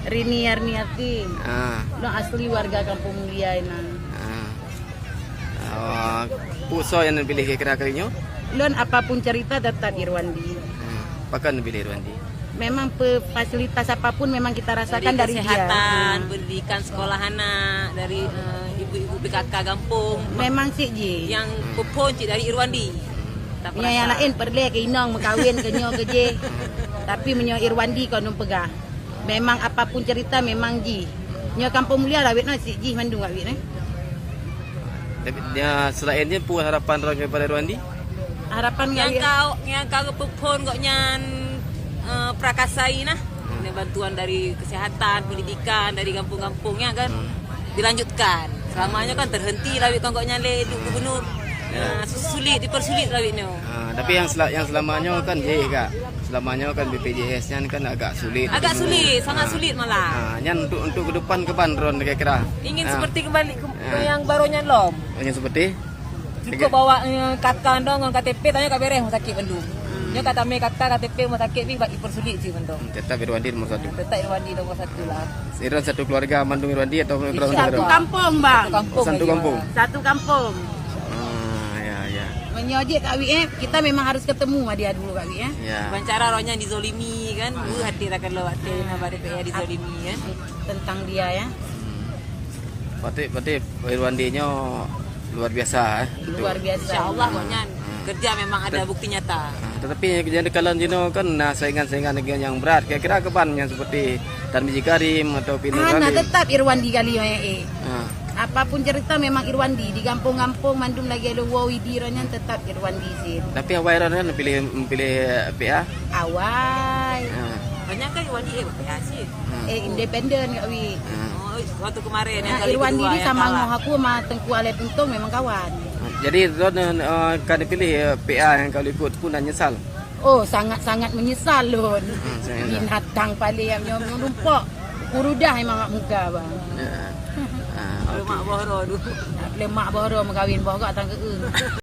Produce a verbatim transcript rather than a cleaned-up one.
Rini Yarniati. Ah. Lôn asli warga Kampung Mulia inan. Ah. Ah, peue soe nyang neupiléh kira-kira kali nyoe? Lôn apapun cerita tetap Irwandi. Hmm. Pakon neupiléh Irwandi? Memang pe-, fasilitas apapun memang kita rasakan dari dia. Dari kesehatan, hmm, pendidikan sekolah anak, dari, eh, ibu-ibu P K K gampông. Memang cit jih. Nyang, hmm, peuphon cit dari Irwandi. Tak. Nyan nyang perasan. Laén peureulèe keu inong meukawen keu nyoe keu jéh. Tapi meunyoe Irwandi kon lôn peugah. Memang apapun cerita memang jih. Nyoe Kampung Mulia rawet na cit jih mandum awet, eh. Tapi, ya, selain nyan, peue harapan droe kepada Irwandi? Harapan nyang ka, nyang ka geupeuphon gobnyan, eh, prakasai nah. Hmm. Bantuan dari kesehatan, pendidikan, dari gampông-gampông nyan kan. Hmm. Dilanjutkan. Selama nyoe kan terhenti lawét kon gobnyan lé duek gubernur. Ya. Ah, su-, sulit, dipersulit lawét nyoe. Ah, tapi yang sela-, yang selama nyoe kan jih, Kak. Selama nyoe kan B P J S nyan kan agak sulit. Agak sulit, sangat sulit malah. Ah, nyan untuk, untuk ke depan ke ban droe kira-kira. Ingin seperti kembali ke, ke yang baru nyan lom. Ingin seperti? Cukup bawa, eh, K K dong ngon K T P, tanyoe ka beres rumah sakit bandum. Hmm. Nyoe ka tamè K K, K T P, rumah sakit pih bak dipersulit cit mantong. Hmm, tetap Irwandi nomor satu. Tetap Irwandi nomor satu lah. Irwan satu keluarga mandum Irwandi atau keluarga satu keluarga? Satu kampung, Bang. Satu kampung. Oh, satu kampung. Satu kampung. Ah, ya, ya. Meunyoe jih Kak Wi, eh, kita memang harus ketemu sama dia dulu, Kak Wi, eh. Ya. Ban cara roh nyan dizolimi kan, bu hati takkan lo waktu na bari payah dizolimi kan. Tentang dia, ya. Hmm. Berarti, berarti Irwandi nyoe luar biasa, eh. Luar biasa. Insya Allah, hmm, gobnyan kerja memang ada bukti nyata. Ah, tetapi nyang dikalon jinoe kan na saingan-saingan lagi nyang berat. Kira-kira ke ban nyang seperti Tarmizi Karim atau Pino Salim? Ah, na tetap Irwandi kali nyoe, eh. Ah. Apapun cerita memang Irwandi. Di gampông-gampông mandum lagi ada Widi roh nyan tetap Irwandi cit. Tapi awai roh nyan pilih, pilih P A? Awai. Ah. Banyak kan Irwandi, eh, P A cit. Hmm. Eh, independen, Kak Wi. Hmm. Oh, waktu kemarin yang kali kedua yang kalah. Nah, Irwandi ni sama ngon aku sama Tengku Alai Puntong memang kawan. Jadi, droeneuh, eh, ka dipilih, eh, P A nyang ka likot pun dan nyesal? Oh, sangat-sangat menyesal lôn. Hmm, sangat menyesal. Binatang paléng nyang nyoe meulumpok. Kurudah memang mak muka, Bang. Ya. Ah, okey. Lemak boh roh tu. Lemak boh roh meukawen boh gak tang keu.